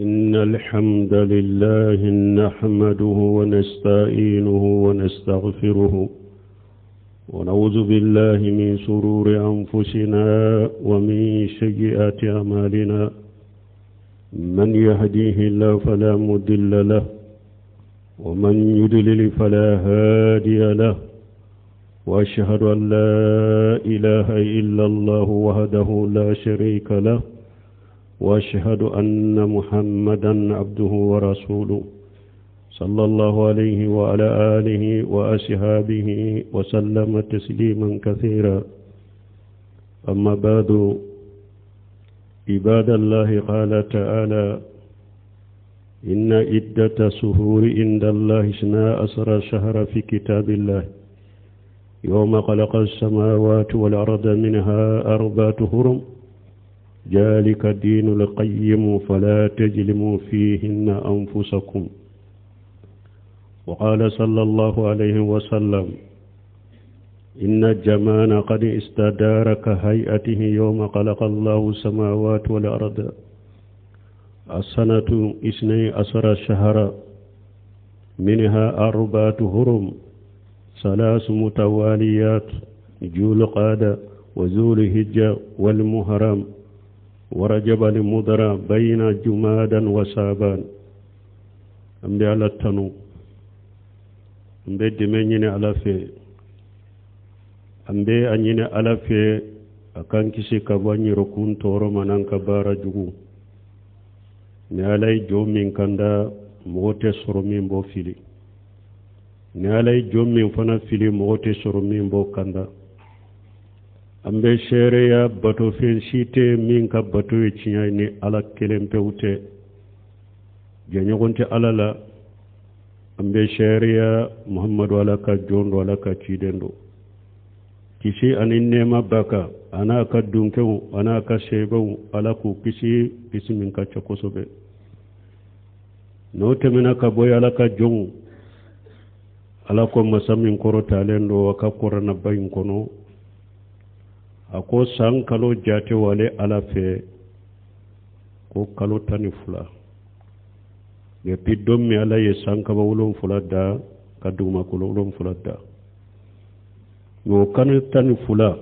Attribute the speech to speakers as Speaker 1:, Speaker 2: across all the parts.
Speaker 1: إن الحمد لله نحمده ونستعينه ونستغفره ونعوذ بالله من شرور أنفسنا ومن سيئات أعمالنا من يهديه الله فلا مضل له ومن يضلل فلا هادي له وأشهد أن لا إله إلا الله وحده لا شريك له وأشهد أن محمدا عبده ورسوله صلى الله عليه وعلى آله وأصحابه وسلم تسليما كثيرا أما بعد عباد الله قال تعالى إن عدة شهور عند الله اثنا عشر شهر في كتاب الله يوم خلق السماوات والأرض منها أربعة هرم ذلك الدين القيم فلا تجلموا فيهن أنفسكم وقال صلى الله عليه وسلم إن الجمان قد استدار كهيئته يوم خلق الله السماوات والأرض السنة اثني عشر شهرا منها أربعة هرم ثلاث متواليات ذو القعدة وذو الهجة والمحرم ورجب المضر بين جمادا وشعبان an bɛ ala tanu an bɛ dɛmɛ ɲini ala fɛ an bɛ a ɲini ala fɛ a k'an kisi ka bɔ an yɛrɛkun tɔɔrɔ ma n'an ka baara jugu ni ala ye jɔn min kanda mɔgɔ tɛ sɔrɔ min b'o fili ni ala ye jɔn min fana fili mɔgɔ tɛ sɔrɔ min b'o kanda an bɛ seereya batofɛn si tɛ min ka bato ye tiɲɛ ye ni ala kelen pewu tɛ jɛɲɔgɔn tɛ ala la an bɛ seereya muhamadu ala ka jɔn don ala ka ciden don kisi ani nɛɛma b'a kan a n'a ka dunkew a n'a ka seebew ala k'u kisi kisi min ka ca kosɛbɛ n'o tɛmɛna ka bɔ ala ka jɔnw ala ko masa min kɔrɔtalen don a ka kuranaba in kɔnɔ a ko san kalo jate wale ala fɛ ko kalo 12 depuis don min ala ye sankaba wolonfila da ka dugumakolo wolonfila da nka o kalo 12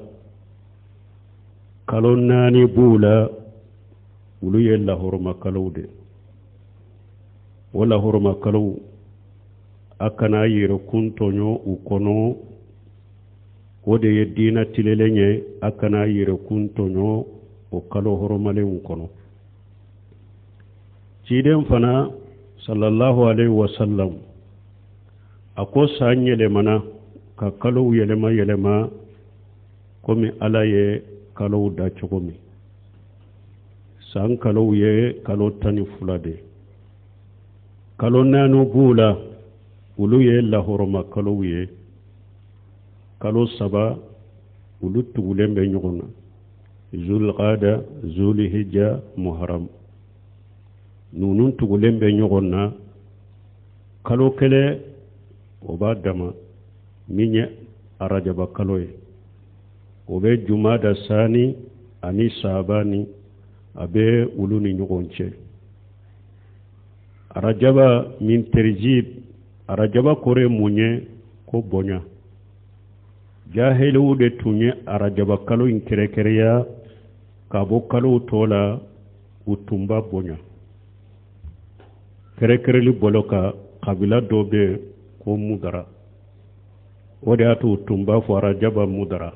Speaker 1: kalo naani b'u la olu ye lahɔrɔma kalow de o lahɔrɔma kalow a kana yɛrɛkun tɔɲɔ u kɔnɔ o de ye diina tilelen ye a kana yɛrɛkun tɔɲɔ o kalo hɔrɔmalenw kɔnɔ ciden fana sallallahu alaihi wasallam a ko san yɛlɛmana ka kalow yɛlɛma yɛlɛma komi ala ye kalow da cogo min san kalow ye kalo 12 de kalo naani b'u la olu ye lahɔrɔma kalow ye kalo saba olu tugulen bɛ ɲɔgɔn na zulqada zulhijja muharam ninnu tugulen bɛ ɲɔgɔn na kalo kelen o b'a dama min ye arajaba kalo ye o bɛ jumada sani ani sabani a bɛ olu ni ɲɔgɔn cɛ arajaba min terjib arajaba kɔrɔ ye mun ye ko bonya jahiliw de tun ye arajaba kalo in kɛrɛkɛrɛya ka bɔ kalow tɔ la u tun b'a bonya kɛrɛkɛrɛli bolo kan kabila dɔ bɛ yen ko mudara o de y'a to u tun b'a fɔ arajaba mudara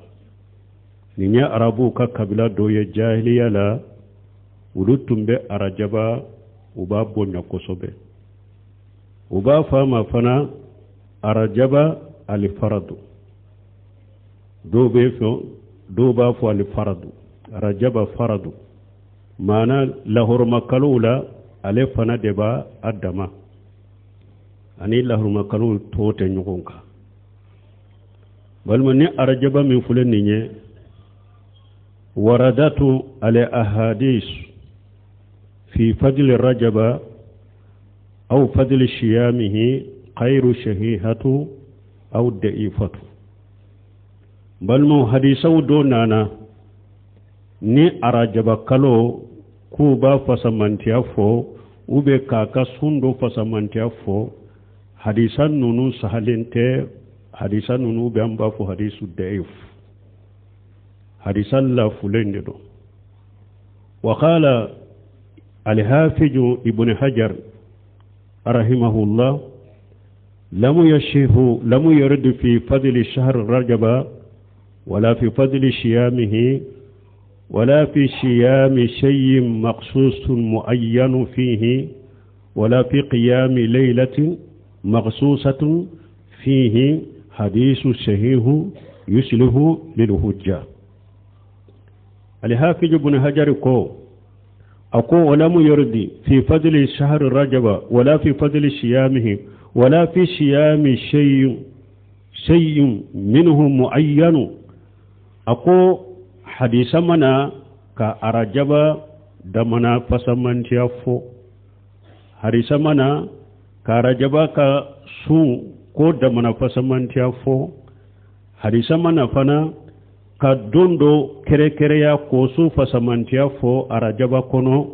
Speaker 1: nin ye arabuw ka kabila dɔ ye jahiliya la olu tun bɛ arajaba u b'a bonya kosɛbɛ u b'a fɔ a ma fana arajaba alifaradu dɔw bɛ fɔ dɔw b'a fɔ alifaradu arajaba faradu maana lahɔrɔmakalow la ale fana de b'a a dama ani lahɔrɔmakalow tɔw tɛ ɲɔgɔn kan walima ni arajaba min filɛ nin ye waradatu al ahadis fi fadli rajaba aw fadli siyamihi khayru shahihatu aw da'ifatu balimaw hadisaw dɔ nana ni arajaba kalo k'u b'a fasamantiya fɔ Ou bien k'a ka sun dɔ fasamantiya fɔ, hadisa ninnu sahalen tɛ. Hadisa ninnu bɛ, an b'a fɔ hadisu daif, hadisa lafulen de don. وقال الحافظ ابن حجر رحمه الله: لم يشه لم يرد في فضل شهر رجب ولا في فضل صيامه ولا في صيام شيء مخصوص معين فيه ولا في قيام ليلة مخصوصة فيه حديث صحيح يصلح للحجة. الحافظ ابن حجر كو أكو ولم يرد في فضل شهر رجب ولا في فضل صيامه ولا في صيام شيء منه معين. أكو hadisa ma na ka arajaba damana fasamantiya fɔ, hadisa ma na ka arajaba ka sun ko damana fasamantiya fɔ, hadisa ma na fana ka don dɔ kɛrɛkɛrɛya k'o sun fasamantiya fɔ arajaba kɔnɔ.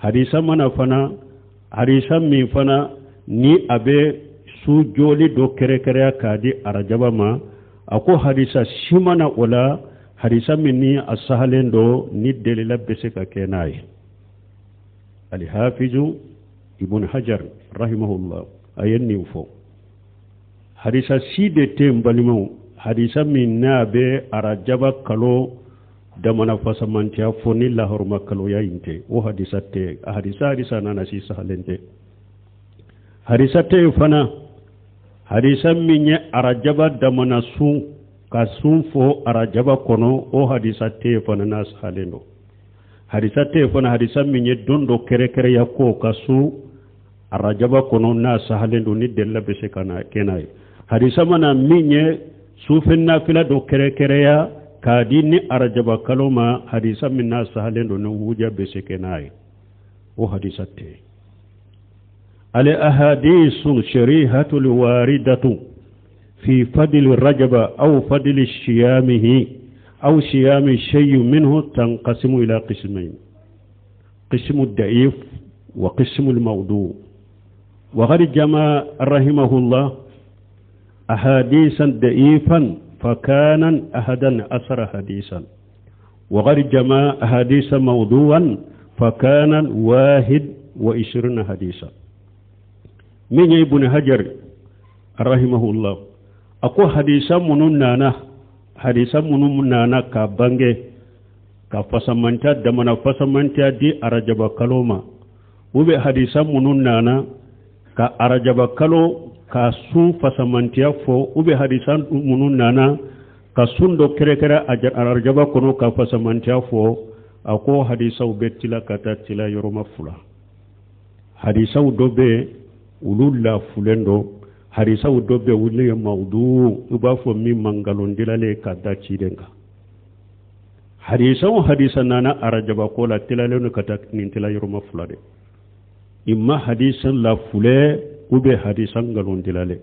Speaker 1: Hadisa ma na fana, hadisa min fana ni a bɛ su jɔli dɔ kɛrɛkɛrɛya k'a di arajaba ma, a ko hadisa si ma na o la, hadisa min ni a sahalen don, ni delila bɛ se ka kɛ n'a ye. Alihafizu Ibn Hajar rahimahullah a ye nin fɔ. Hadisa si de tɛ n balimaw, hadisa min n'a bɛ arajaba kalo damana fasamantiya fɔ ni lahɔrɔma kaloya in tɛ, o hadisa tɛ. A hadisa nana si sahalen tɛ. Hadisa tɛ yen fana, hadisa min ye arajaba damana sun ka sun fɔ arajaba kɔnɔ, o hadisa tɛ yen fana n'a sahalen don. Hadisa tɛ yen fana, hadisa min ye don dɔ kɛrɛkɛrɛya ko ka sun arajaba kɔnɔ n'a sahalen don, ni delila bɛ se ka na kɛ n'a ye. Hadisa ma na min ye sufɛ nafila dɔ kɛrɛkɛrɛya k'a di ni arajaba kalo ma, hadisa min n'a sahalen don, ni huja bɛ se kɛ n'a ye, o hadisa tɛ yen. الأحاديث الشريحة الواردة في فضل الرجب أو فضل صيامه أو صيام شيء منه تنقسم إلى قسمين: قسم الضعيف وقسم الموضوع. وقد جمع رحمه الله أحاديثا ضعيفا فكان أحدا أثر حديثا، وقد جمع أحاديث موضوعا فكان 21 حديثا. من ابن حجر رحمه الله a ko hadisa minnu nana ka bange ka fasamantiya, damana fasamantiya di arajaba kalo ma, u bɛ hadisa minnu nana ka arajaba kalo ka sun fasamantiya fɔ, u bɛ hadisa minnu nana ka sun dɔ kɛrɛkɛrɛ arajaba kɔnɔ ka fasamantiya fɔ, a ko hadisaw bɛ tila ka taa tila yɔrɔma fila. Hadisaw dɔ bɛ yen, olu lafulen don. Hadisaw dɔ bɛ olu ye mawudu, i b'a fɔ min ma nkalon ka da ciden kan. Hadisa o hadisa nana arajaba ko la, tilalen don ka taa nin tila yɔrɔma fila de: imma hadisa lafulɛ ou bien hadisa nkalon dilalen.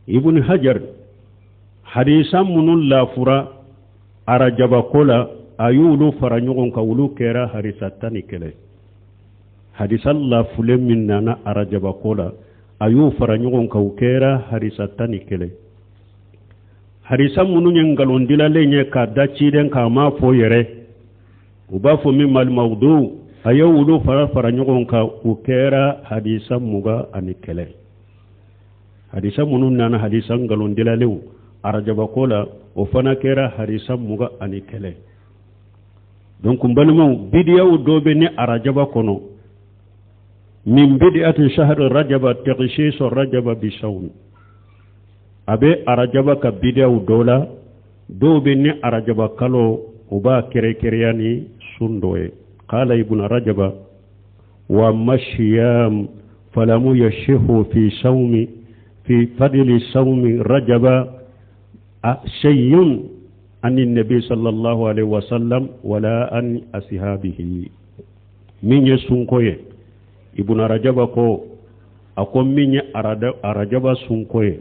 Speaker 1: Ibn Hajar, hadisa minnu lafura arajaba ko la, a y'olu fara ɲɔgɔn kan, olu kɛra hadisa 11. Hadisa lafulen min nana arajaba ko la, a y'o fara ɲɔgɔn kan, u kɛra hadisa 11. Hadisa minnu ye nkalon dilalen ye k'a da ciden k'a ma fɔ yɛrɛ, u b'a fɔ min ma mawudu, a ye olu fara fara ɲɔgɔn kan, u kɛra hadisa 21. Hadisa minnu nana, hadisa nkalon dilalenw arajaba ko la, o fana kɛra hadisa 21. Donc n balimaw, bidiyaw dɔ bɛ ni arajaba kɔnɔ. من بدعة شهر رجب تخصيص رجب بصوم. A bɛ arajaba ka bidiyaw dɔ la, dɔw bɛ ni arajaba kalo u b'a kɛrɛkɛrɛya ni sun dɔ ye. قال ابن رجب: وأما الصيام فلم يصح في صوم في فضل صوم رجب شيء عن النبي صلى الله عليه وسلم ولا عن أصحابه. Min ye sunko ye, Ibn Rajaba ko, a ko min ye arajaba sunko ye,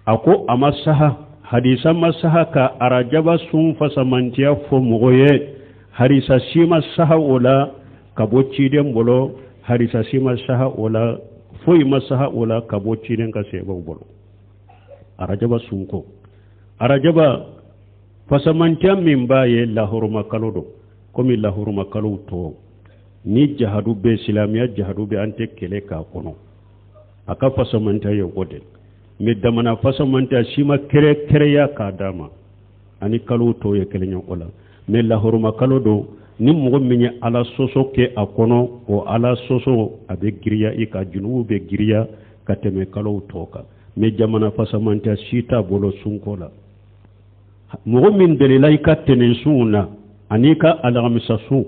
Speaker 1: a ko a ma saha, hadisa ma saha ka arajaba sun fasamantiya fɔ mɔgɔ ye. Hadisa si ma saha o la ka bɔ ciden bolo. Hadisa si ma saha o la, foyi ma saha o la ka bɔ ciden ka sebaw bolo arajaba sunko. Arajaba fasamantiya min b'a ye, lahɔrɔma kalo don komi lahɔrɔma kalow tɔ. Ni jahadu bɛ, silamɛya jahadu bɛ, an tɛ kɛlɛ k'a kɔnɔ. A ka fasamantiya ye o de mɛ damana fasamantiya si ma kɛrɛkɛrɛya k'a d'a ma, ani kalo tɔw ye kelen ye o la. Mɛ lahɔrɔma kalo don, ni mɔgɔ min ye Ala sɔsɔ kɛ a kɔnɔ, o Ala sɔsɔ a bɛ giriya i ka junubu bɛ giriya ka tɛmɛ kalow tɔ kan. Mɛ jamana fasamantiya si t'a bolo sunko la. Mɔgɔ min delila i ka tɛnɛnsunw na, ani i ka alamisa sun,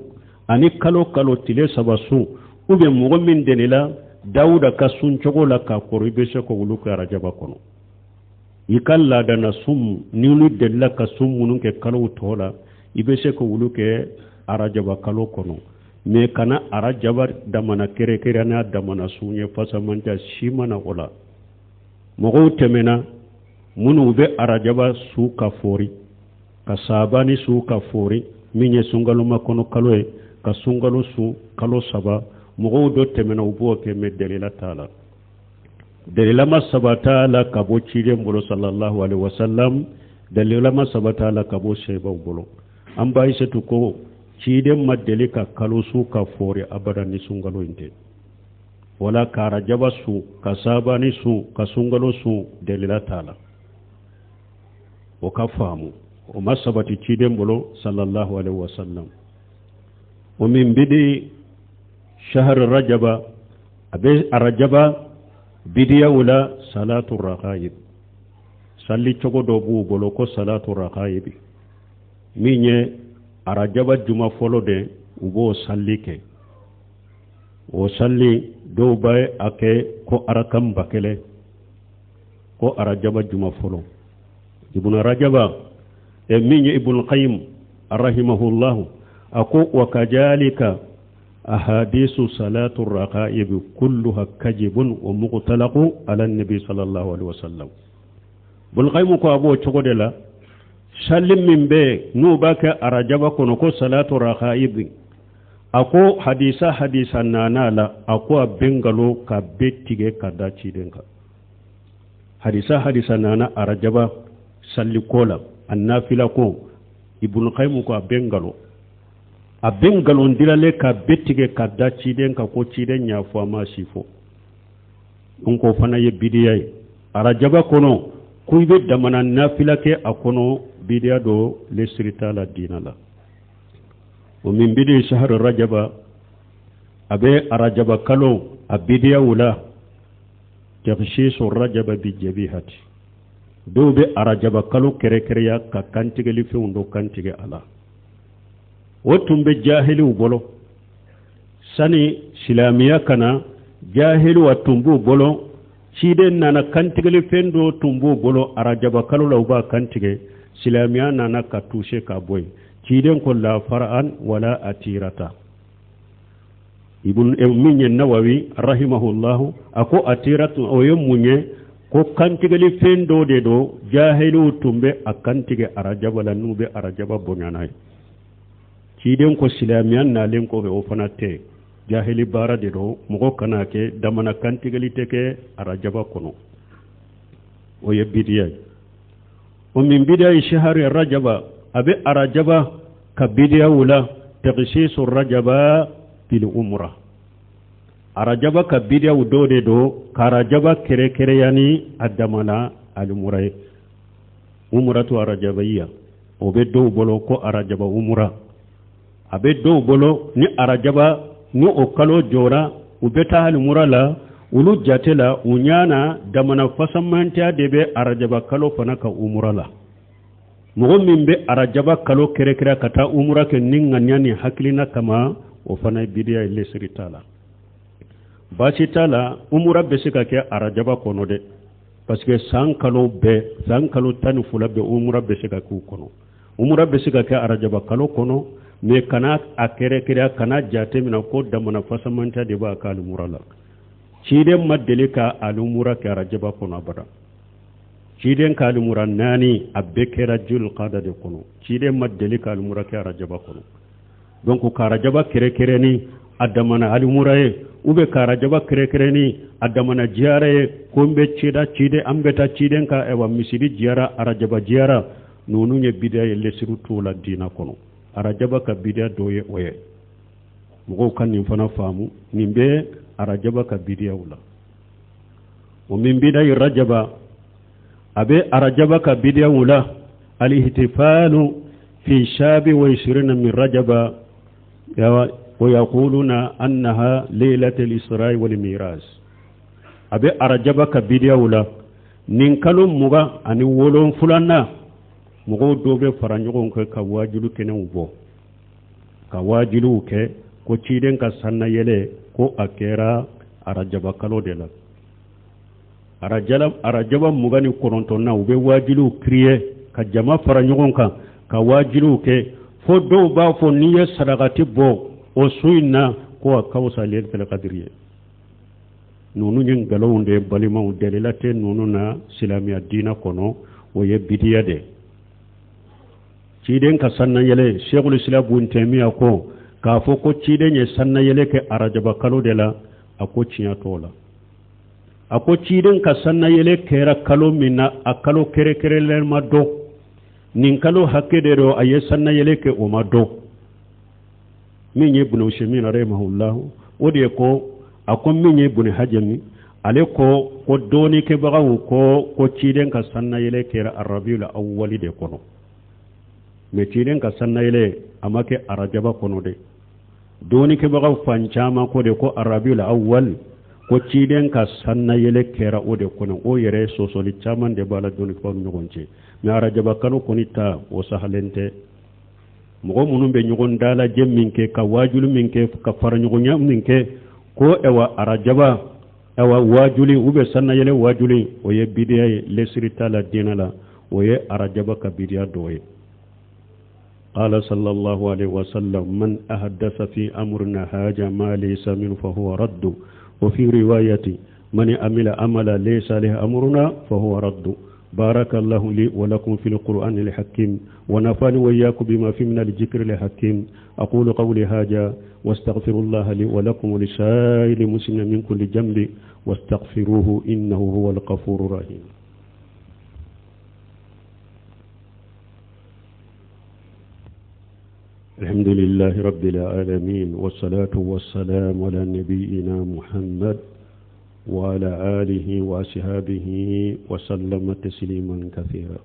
Speaker 1: ani kalo kalo tile 3 sun, ou bien mɔgɔ min delila Dawuda ka sun cogo la k'a kɔrɔ, i bɛ se ka olu kɛ arajaba kɔnɔ. I ka laadana sun, ni olu delila ka sun minnu kɛ kalow tɔ la, i bɛ se ka olu kɛ arajaba kalo kɔnɔ. Mɛ kana arajaba damana kɛrɛkɛrɛ n'a damana sun ye, fasamantiya si ma na o la. Mɔgɔw tɛmɛna minnu bɛ arajaba su ka fori, ka sabani su ka fori, min ye sunkaloma kɔnɔ kalo ye, ka sunkalo sun kalo 3. Mɔgɔw dɔ tɛmɛna, u b'o kɛ, mɛ delila t'a la, delila ma sabata la ka bɔ ciden bolo sallallahu alaihi wasallam, delila ma sabata la ka bɔ sebaw bolo. An ba Ayisetu ko ciden ma deli ka kalo su ka fori abada ni sunkalo in tɛ. Wala ka arajaba sun, ka sabani sun, ka sunkalo sun, delila t'a la. O ka faamu, o ma sabati ciden bolo sallallahu alaihi wasallam. O min bidi shahar rajaba, a bɛ arajaba bidiyaw la, salatu rakaib. Salli cogo dɔ b'u bolo ko salatu rakaib, min ye arajaba juma fɔlɔ de, u b'o salli kɛ. O salli dɔw bɛ a kɛ ko arakan 1000, ko arajaba juma fɔlɔ. Ibnu Rajaba e min ye Ibnu Qayyim rahimahullahu, a ko wa kajalika ahadisu salatu rakaib kulluha kajibun wa muqtalaqu ala nabi sallallahu alaihi wasallam. Ibnu Qayyim ko a b'o cogo de la, salli min bɛ n'u b'a kɛ arajaba kɔnɔ ko salatu rakaib, a ko hadisa hadisa nana la, a ko a bɛ nkalon ka bɛɛ tigɛ ka da ciden kan. Hadisa hadisa nana arajaba salliko la, a nafila ko, Ibnu Qayyim ko a bɛ nkalon, a bɛ nkalon dilalen ka bɛɛ tigɛ ka da ciden kan, ko ciden y'a fɔ, a ma si fɔ. N ko fana ye bidiya ye arajaba kɔnɔ, ko i bɛ damana nafila kɛ a kɔnɔ, bidiya dɔ lesiri t'a la diina la. O min bidi shahar rajaba, a bɛ arajaba kalo a bidiyaw la, takhsisu rajaba bi jabihati. Dɔw bɛ arajaba kalo kɛrɛkɛrɛya ka kantigɛli fɛnw dɔ kantigɛ a la. O tun bɛ jahiliw bolo sani silamɛya ka na. Jahiliw a tun b'u bolo, ciden nana, kantigɛli fɛn dɔ tun b'u bolo arajaba kalo la, u b'a kantigɛ. Silamɛya nana ka tuse ka bɔ yen. Ciden ko la fara'an wala atirata. Ibn min ye Nawawi rahimahullahu, a ko atiratu o ye mun ye? Ko kantigɛli fɛn dɔ de don, jahiliw tun bɛ a kantigɛ arajaba la, n'u bɛ arajaba bonya n'a ye. Ciden ko silamɛya nalen kɔfɛ, o fana tɛ, jahili baara de don, mɔgɔ kana kɛ, damana kantigɛli tɛ kɛ arajaba kɔnɔ, o ye bidiya ye. O min bidiya ye shahari rajaba, a bɛ arajaba ka bidiyaw la, takhsisu rajaba bil umra. Arajaba ka bidiyaw dɔ de don ka arajaba kɛrɛkɛrɛya ni a damana alimura ye, umratu arajabaiya. O bɛ dɔw bolo ko arajaba umura. A bɛ dɔw bolo ni arajaba ni o kalo jɔra, u bɛ taa alimura la. Olu jate la, u ɲana damana fasamantiya de bɛ arajaba kalo fana ka umura la. Mɔgɔ min bɛ arajaba kalo kɛrɛkɛrɛ ka taa umura kɛ ni ŋaniya ni hakilina kama, o fana ye bidiya ye, lesiri t'a la, baasi t'a la. Umura bɛ se ka kɛ arajaba kɔnɔ dɛ, parce que san kalo bɛɛ, san kalo 12 bɛɛ, umura bɛ se ka k'u kɔnɔ. Umura bɛ se ka kɛ arajaba kalo kɔnɔ, mais kana a kɛrɛkɛrɛ, kana jate minɛ ko damana fasamanta de b'a ka alimura la. Ciden ma deli ka alimura kɛ arajaba kɔnɔ abada. Ciden ka alimura naani, a bɛɛ kɛra julkada de kɔnɔ. Ciden ma deli ka alimura kɛ arajaba kɔnɔ. Donc ka arajaba kɛrɛkɛrɛ ni a damana alimura ye, u bɛ ka arajaba kɛrɛnkɛrɛn ni a damana jiyara ye ko n bɛ cida ciden an bɛ taa ciden ka ɛwa misiri jiyara arajaba jiyara ninnu ye bidiya ye lesiru t'o la diina kɔnɔ arajaba ka bidiya dɔ ye o ye mɔgɔw ka nin fana faamu nin bɛ arajaba ka bidiyaw la wa min bidayi rajaba a bɛ arajaba ka bidiyaw la alihtifalu fi sabi wa ishirina min rajaba wa yaquluna annaha laylatul isra'i wal mi'raj a bɛ arajaba ka bidiyaw la nin kalo 27nan mɔgɔw dɔw bɛ fara ɲɔgɔn kan ka waajulu kɛnɛw bɔ ka waajuliw kɛ ko ciden ka sannayɛlɛ ko a kɛra arajaba kalo de la arajaba 29nan u bɛ waajuliw kiriye ka jama fara ɲɔgɔn kan ka waajuliw kɛ fo dɔw b'a fɔ n'i ye sarakati bɔ o su in na ko a ka fisa lailatul kadiri ye ninnu ye nkalonw de ye balimaw dalila tɛ ninnu na silamɛya diinɛ kɔnɔ o ye bidiya de ye ciden ka sannayɛlɛ sɛkul islam bun tɛmiya ko k'a fɔ ko ciden ye sannayɛlɛ kɛ arajaba kalo de la a ko tiɲɛ t'o la a ko ciden ka sannayɛlɛ kɛra kalo min na a kalo kɛrɛnkɛrɛnlen ma dɔn nin kalo hakɛ de don a ye sannayɛlɛ kɛ o ma dɔn min ye bunu usɛmin rahimahulahu o de ye ko a ko min ye bunu hajami ale ko ko dɔɔnikɛbagaw ko ko ciden ka sannayɛlɛ kɛra arabiul awwali de kɔnɔ mɛ ciden ka sannayɛlɛ a ma kɛ arajaba kɔnɔ dɛ dɔɔnikɛbagaw fan caman ko de ko arabiul awwali ko ciden ka sannayɛlɛ kɛra o de kɔnɔ o yɛrɛ sɔsɔli caman de b'a la dɔɔnikɛbagaw ni ɲɔgɔn cɛ mɛ arajaba kalo kɔni ta o sahalen tɛ mɔgɔ minnu bɛ ɲɔgɔn dalajɛ min kɛ ka waajuli min kɛ ka faraɲɔgɔnya min kɛ ko ɛwa arajaba ɛwa waajuli u bɛ sannayɛlɛ waajuli o ye bidiya ye lesiri t'a la diinɛ la o ye arajaba ka bidiya dɔ ye قال صلى الله عليه وسلم من أحدث في أمرنا هذا ما ليس منه فهو رد وفي رواية من عمل عملا ليس له أمرنا فهو رد بارك الله لي ولكم في القرآن الحكيم ونفعني وإياكم بما فيه من الذكر الحكيم أقول قولي هذا واستغفر الله لي ولكم ولسائر المسلمين من كل ذنب واستغفروه إنه هو الغفور الرحيم الحمد لله رب العالمين والصلاة والسلام على نبينا محمد وعلى آله وأصحابه وسلم تسليما كثيرا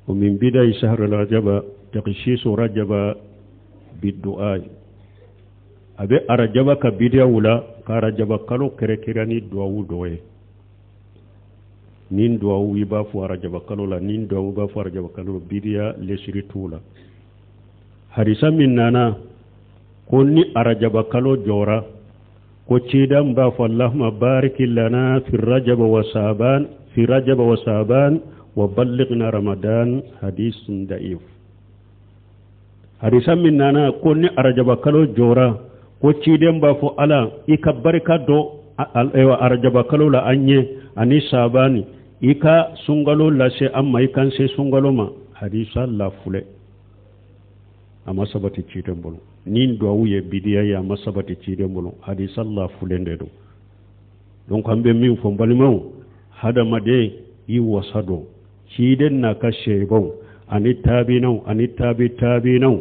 Speaker 1: ومن بداية شهر رجب تخصيص رجب بالدعاء a bɛ arajaba ka bidiyaw la ka arajaba kalo kɛrɛnkɛrɛn ni duwawu dɔ ye nin duwawu i b'a fɔ arajaba kalo la nin duwawu i b'a fɔ arajaba kalo la bidiya lesiri t'o la hadisa min nana ko ni arajaba kalo jɔra ko ciden b'a fɔ allahumma bariki lana fi rajaba wa saban fi rajaba wa saban wa ballighna ramadan hadisun da'if hadisa min nana ko ni arajaba kalo jɔra ko ciden b'a fɔ ala i ka barika don arajaba kalo la an ye ani sabani i ka sunkalo lase an ma i k'an se sunkalo ma hadisa lafulɛ a ma sabati ciden bolo nin duwawu ye bidiya ye a ma sabati ciden bolo hadisa lafulen de don donc an bɛ min fɔ n balimaw hadamaden i wasa don ciden n'a ka seebaw ani taabinaw ani taabi taabinaw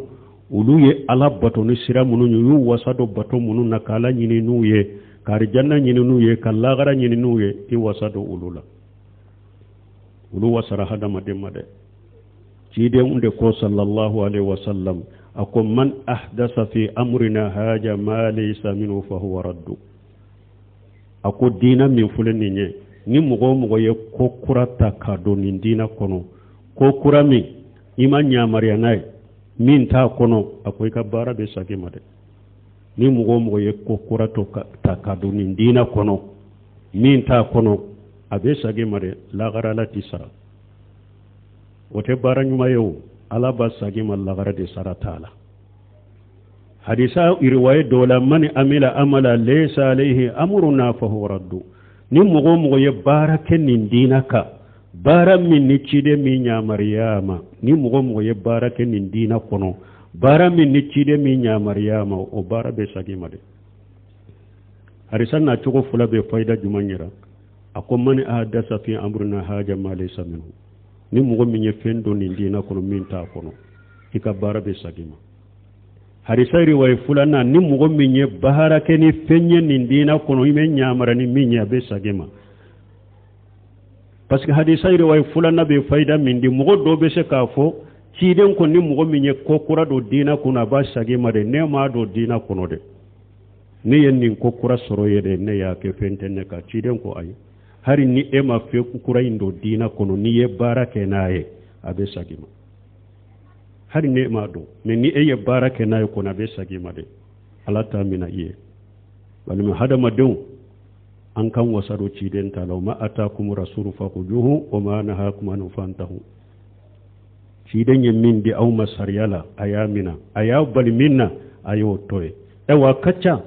Speaker 1: olu ye ala bato ni sira minnu ye u y'u wasa don bato minnu na ka ala ɲini n'u ye ka arijanna ɲini n'u ye ka lagara ɲini n'u ye i wasa don olu la olu wasara hadamaden ma dɛ ciden de ko sallallahu alaihi wasallam a ko man ahdasa fi amrina haja ma laysa minhu fa huwa raddu a ko diina min filɛ nin ye ni mɔgɔ o mɔgɔ ye ko kura ta ka don nin diina kɔnɔ ko kura min i ma yamaruya n'a ye min t'a kɔnɔ a ko i ka baara bɛ sagin ma dɛ ni mɔgɔ o mɔgɔ ye ko kura to ta ka don nin diina kɔnɔ min t'a kɔnɔ a bɛ sagin ma dɛ lagara ala t'i sara o tɛ baara ɲuman ye o ala b'a sagin ma lagara de sara t'a la hadisa riwaye dɔ la man amila amala laysa alayhi amruna fa huwa raddu ni mɔgɔ o mɔgɔ ye baara kɛ nin diina kan baara min ni ciden m'i yamaruya ma ni mɔgɔ o mɔgɔ ye baara kɛ nin diina kɔnɔ baara min ni ciden m'i yamaruya ma o baara bɛ sagin ma dɛ. Hadisa na cogo fila bɛ fayida jumɛn yira? A ko man ahdasa fi amrina haza ma laysa minhu, ni mɔgɔ min ye fɛn don nin diina kɔnɔ min t'a kɔnɔ, i ka baara bɛ sagin ma. Hadisa riwaye filanan, ni mɔgɔ min ye baara kɛ ni fɛn ye nin diina kɔnɔ i ma yamara ni min ye, a bɛ sagin ma. Parce que hadisa riwaye filanan bɛ fayida min di, mɔgɔ dɔw bɛ se k'a fɔ ciden ko ni mɔgɔ min ye ko kura don diina kɔnɔ, a b'a sagin ma dɛ. Ne m'a don diina kɔnɔ dɛ, ne ye nin ko kura sɔrɔ ye dɛ, ne y'a kɛ, fɛn tɛ ne kan. Ciden ko ayi, hali ni e ma fɛn kura in don diina kɔnɔ, n'i ye baara kɛ n'a ye, a bɛ sagin ma. Hali ne m'a don, mais ni e ye baara kɛ n'a ye kɔni, a bɛ sagin ma dɛ, Ala t'a mina i ye. Walima hadamadenw, an kan wasa don ciden ta la. Wa ma atakum rasulu fakhuzuhu wa ma nahakum anhu fantahu. Ciden ye min di aw ma sariya la, a y'a mina, a y'a bali min na, a y'o to ye. Ayiwa, a ka ca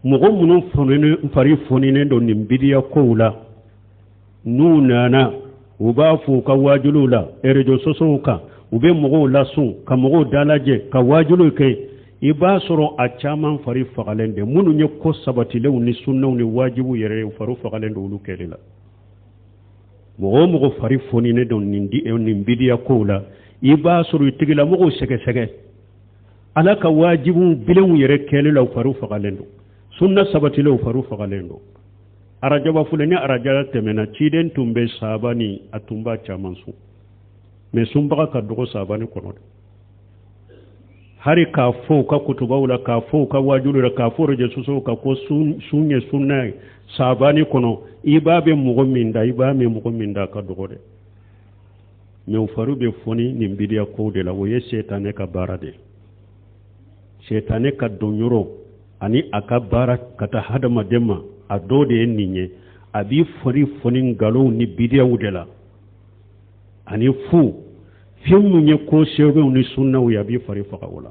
Speaker 1: mɔgɔ minnu fari foninen don nin bidiya kow la, n'u nana, u b'a fɔ u ka waajuliw la, réseaux sociaux kan, u bɛ mɔgɔw lasun ka mɔgɔw dalajɛ ka waajuliw kɛ, i b'a sɔrɔ a caman fari fagalen de. Minnu ye ko sabatilenw ni sunnaw ni wajibiw yɛrɛ ye, u fari fagalen don olu kɛli la. Mɔgɔ o mɔgɔ fari foninen don nin bidiya kow la, i b'a sɔrɔ i tigilamɔgɔw sɛgɛsɛgɛ, Ala ka wajibiw bilenw yɛrɛ kɛli la, u fari fagalen don. Sunna sabatilenw, u fari fagalen don. Arajaba filɛ ni arajaba tɛmɛna, ciden tun bɛ sabani, a tun b'a caman sun, mais sunbaga ka dɔgɔ sabani kɔnɔ dɛ. Hari k'a fɔ u ka kutubaw la, k'a fɔ u ka wajuliw la, k'a fɔ réseaux sociaux kan ko sun ye sunna ye sabani kɔnɔ, i b'a bɛ mɔgɔ min da, i b'a mɛn mɔgɔ min da, a ka dɔgɔ dɛ. Mais u fari bɛ foni nin bidiya kow de la. O ye setanɛ ka baara de ye. Setanɛ ka donyɔrɔ ani a ka baara ka taa hadamaden ma, a dɔ de ye nin ye. A b'i fari foni nkalonw ni bidiyaw de la ani fu fɛn min ye ko sɛbɛnw ni sunnaw ye, a b'i fari faga o la.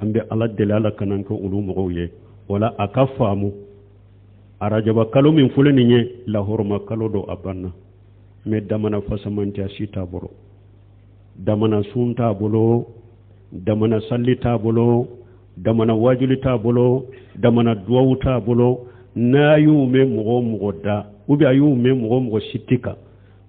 Speaker 1: An bɛ Ala deli, Ala kana kɛ olu mɔgɔw ye. Wala a ka faamu, arajaba kalo min filɛ nin ye, lahɔrɔma kalo don, a banna. Mais damana fasamantiya si t'a bolo, damana sun t'a bolo, damana salli t'a bolo, damana wajuli t'a bolo, damana duwawu t'a bolo. N'a y'u mɛn mɔgɔ o mɔgɔ da, ou bien a y'u mɛn mɔgɔ o mɔgɔ siti kan,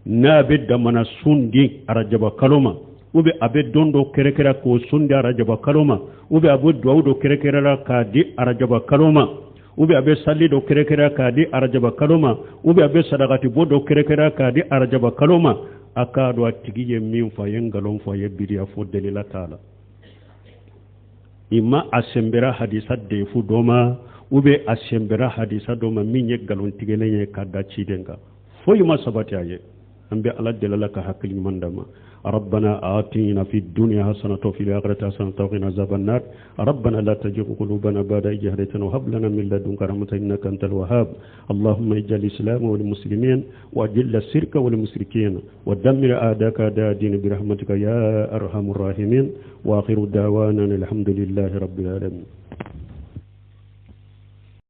Speaker 1: n'a bɛ damana sun di arajaba kalo ma, ou bien a bɛ don dɔ kɛrɛkɛrɛ k'o sun di arajaba kalo ma, ou bien a bɛ duwawu dɔ kɛrɛkɛrɛ la k'a di arajaba kalo ma, ou bien a bɛ sali dɔ kɛrɛkɛrɛ k'a di arajaba kalo ma, ou bien a bɛ sadakati bɔ dɔ kɛrɛkɛrɛ k'a di arajaba kalo ma, a k'a dɔn a tigi ye min fɔ, a ye nkalon fɔ, a ye bidiya fɔ, delila t'a la. I ma a sɛnbɛra hadisa defu dɔ ma, ou bien a sɛnbɛra hadisa dɔ ma min ye nkalon tigɛlen ye ka da ciden kan, foyi ma sabati a ye. An bɛ Ala deli, Ala ka hakili ɲuman d'an ma. ربنا آتنا في الدنيا حسنة وفي الآخرة حسنة وقنا عذاب النار. ربنا لا تزغ قلوبنا بعد إذ هديتنا وهب لنا من لدنك رحمة إنك أنت الوهاب. اللهم اجعل الإسلام والمسلمين، وأذل الشرك والمشركين، ودمر أعداءك أعداء الدين برحمتك يا أرحم الراحمين. وآخر دعوانا الحمد لله رب العالمين.